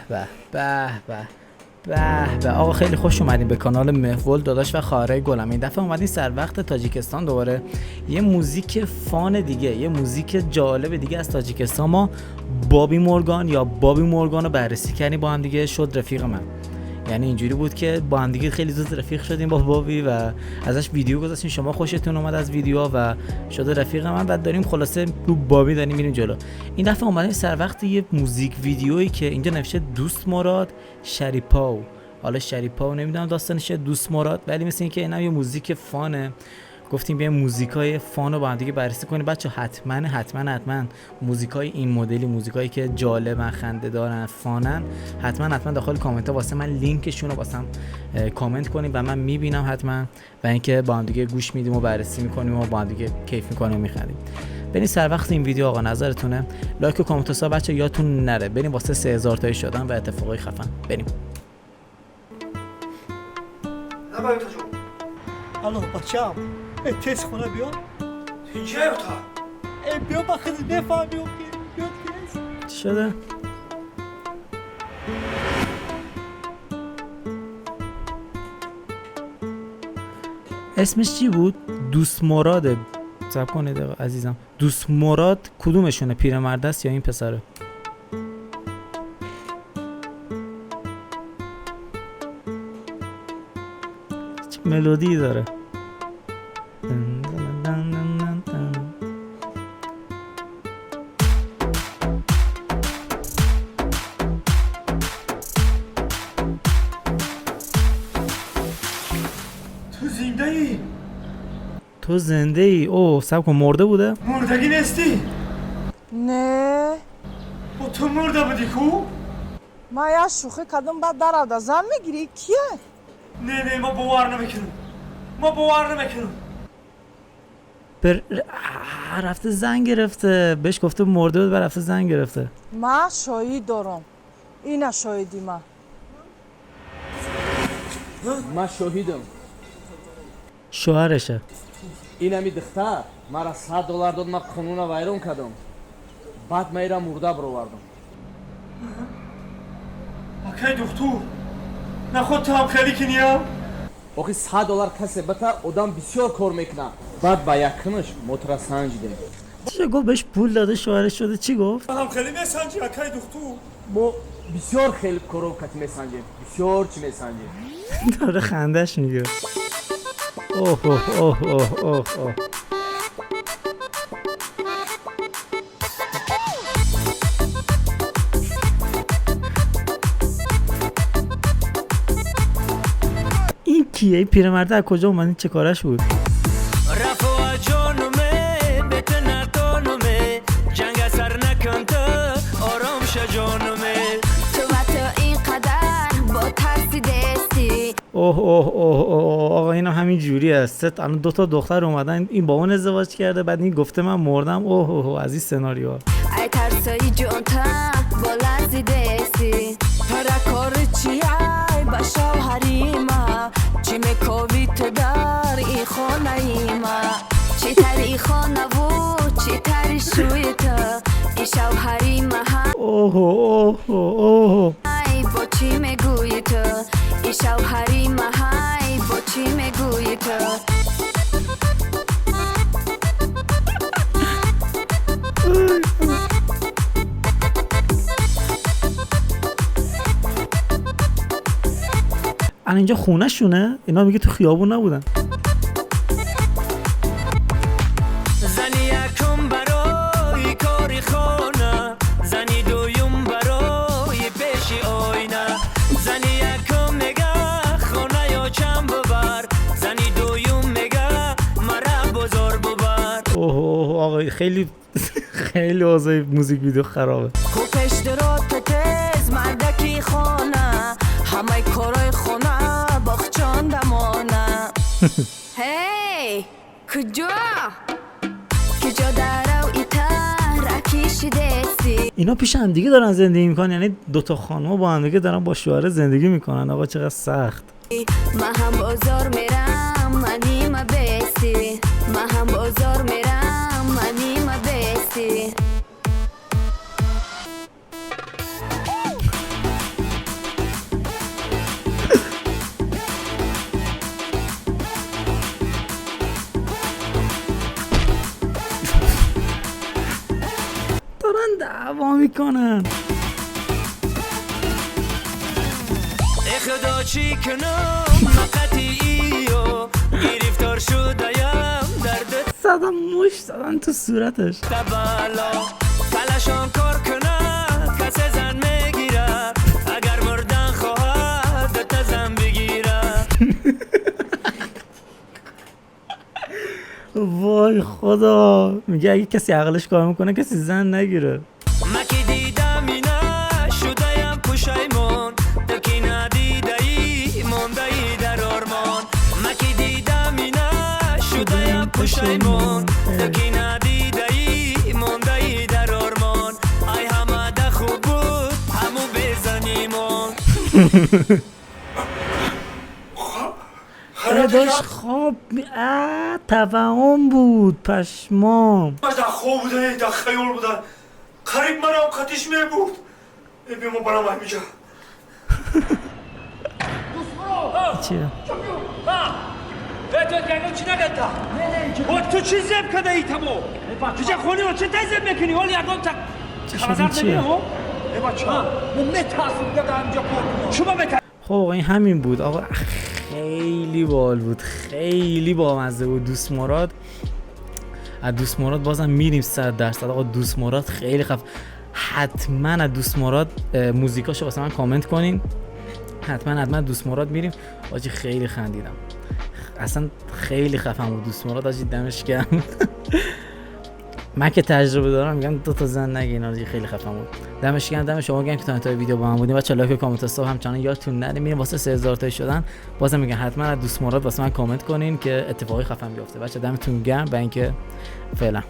به به به به به. آقا خیلی خوش اومدیم به کانال مهول. داداش و خواهرای گلم، این دفعه اومدیم سر وقت تاجیکستان. دوباره یه موزیک fun دیگه، یه موزیک جالب دیگه از تاجیکستان. ما بابی مورگان یا بابی مورگان رو بررسی کردیم با هم دیگه، شد رفیق من. یعنی اینجوری بود که با هم دیگه خیلی زود رفیق شدیم با بابی و ازش ویدیو گذاشتیم، شما خوشتون اومد از ویدیو و شده رفیق من. بعد داریم خلاصه رو بابی داریم میریم جلو. این دفعه اومدیم سر وقت یه موزیک ویدیویی که اینجا نوشته دوست مراد شریپاو. حالا شریپاو نمیدونم داستانش چیه، دوست مراد، ولی مثل اینکه اینم یه موزیک fun ه. گفتیم بیایم موزیکای fun رو با هم دیگه بررسی کنیم. بچه حتما حتما حتما موزیکای این مدلی، موزیکایی که جالبن، خنده دارن، fun ن، حتما حتما داخل کامنت ها واسه من لینکشون رو واسم کامنت کنیم و من میبینم حتما، و اینکه با هم دیگه گوش میدیم و بررسی میکنیم و با هم دیگه کیف میکنیم و میخندیم. بریم سر وقت این ویدیو. آقا نظرتونه لایک و کامنت و sub بچه یادتون نره. بریم واسه 3000 تایی شدن و اتفاقای خفن. بریم. الو بچم، ای تیز خونه بیا. اینجا تا ای بیا با خودت بفهمی که بیا تیز. چی شده؟ اسمش چی بود؟ دوست مراده. صبر کنید عزیزم. دوست مراد کدومشونه؟ پیرمرد است یا این پسره؟ چه ملودی داره. تو زنده ای؟ تو زنده ای؟ اوه صبر کن، مرده بوده؟ مردگی نیستی؟ نه. و تو مرده بودی کو؟ من یه شوخی کردم، بعد در آورد. زن میگیری کیه؟ نه نه، ما باور نمیکنم، ما باور نمیکنم. رفته زن گرفته، بهش گفته مرده بود و رفته زن گرفته. من شاهد دارم، اینا شاهدی من. من شاهدم. شوهرشه. این همی دختر مرا $100 داد، من قانون ویران کردم، بعد من ایرا مرده برآوردم. اکی دکتر، نه خود تو هم خیلی کنیم؟ آخه $100 کسی بتا آدم بسیار کار میکنه. بعد با یکنش موتر سنجیدیم. چی گفت؟ بهش پول داده شوهرش شده. چی گفت؟ هم خیلی میسنجی اکی دکتر؟ ما بسیار خیلی کارو کت میسنجیم، بسیار چی میسنجیم. داره خندش میگیره. اوه اوه اوه اوه اوه اوه. این کیه؟ این پیرمرده از کجا اومد؟ این چه کارش بود؟ رفع جانمه بیت نتانمه، جنگ سر نکن تو آرام شه جانمه. تو و تو اینقدر با ترسی دستی. اوه اوه اوه اوه. آقا اینا همین جوری است. الان دو تا دختر اومدن، این با اون ازدواج کرده، بعد این گفته من مردم. اوه اوه اوه، از این سناریو. ای ترسایی جان تا با لرزی دستی. کار چیه ای با شوهری ما؟ چی میکوی تو در ای خانه ای ما؟ چی تری خانه و چی تری شوی تو، ای شوهری ما اوه اوه اوه. های با چی میگویی تو، ای شوهری ما های با چی میگویی تو. الان اینجا خونه شونه؟ اینا میگه تو خیابون نبودن. زنی یکم برای کاری خانه، زنی دویم برای پیش آینه. زنی یکم میگه خانه یا چند ببر، زنی دویم میگه مرا بازار ببر. اوه اوه آقا خیلی خیلی اوضاع موزیک ویدیو خرابه. کو پیش درات تیز مردکی خانه، همه کارای خانه باغچان دمانه. هی کجا کجا درو ایتا رکیش دستی. اینا پیش هم دیگه دارن زندگی میکنن، یعنی دو تا خانم با هم دیگه دارن با شوهر زندگی میکنن. آقا چقدر سخت. من هم بازار میرم منی ما بیستی، من هم بازار میرم منی ما بیستی. دعوا میکنن. ای خدا چی کنم مقطعی و گرفتار شدیم درد. زدن مش زدن تو صورتش. تبلا کلشان کار کنه کس زن میگیره، اگر مردن خواهد تا زن بگیره. وای خدا، میگه اگه کسی عقلش کار میکنه کسی زن نگیره. مکی دیدم اینا شدیم پشیمون، تو که ندیده‌ای مانده‌ای در آرمان. مکی دیدم اینا شدیم پشیمون، تو که ندیده‌ای مانده‌ای در آرمان. ای همه ده خوب بود همو بزنیمون. داشت خواب توهم بود، پشمام. در خواب بوده، در خیال بوده، قریب مرا قتیش می بود. ای بیا ما برام همینجا. چیه؟ تو چی زب کده ای تمو؟ تو چه خونی و چه تزب میکنی؟ ولی یکم تا چی شد؟ چیه؟ شما به خب آقا این همین بود. آقا خیلی باحال بود، خیلی بامزه بود. دوست مراد، از دوست مراد بازم میریم 100%. آقا دوست مراد خیلی خف، حتما از دوست مراد موزیکاشو واسه من کامنت کنین، حتما حتما دوست مراد میریم. آجی خیلی خندیدم، اصلا خیلی خفن بود دوست مراد. آجی دمش گرم. من که تجربه دارم میگم دو تا زن نگین. آجی خیلی خفن بود، دمش گرم. دم شما گرم که تا انتهای ویدیو با من بودین. بچا like و کامنت و sub همچنان یادتون نره. میریم واسه 3000 تایی شدن. بازم میگم حتما از دوست مراد واسه من کامنت کنین که اتفاقی خفن بیفته. بچا دمتون گرم. و اینکه فعلا.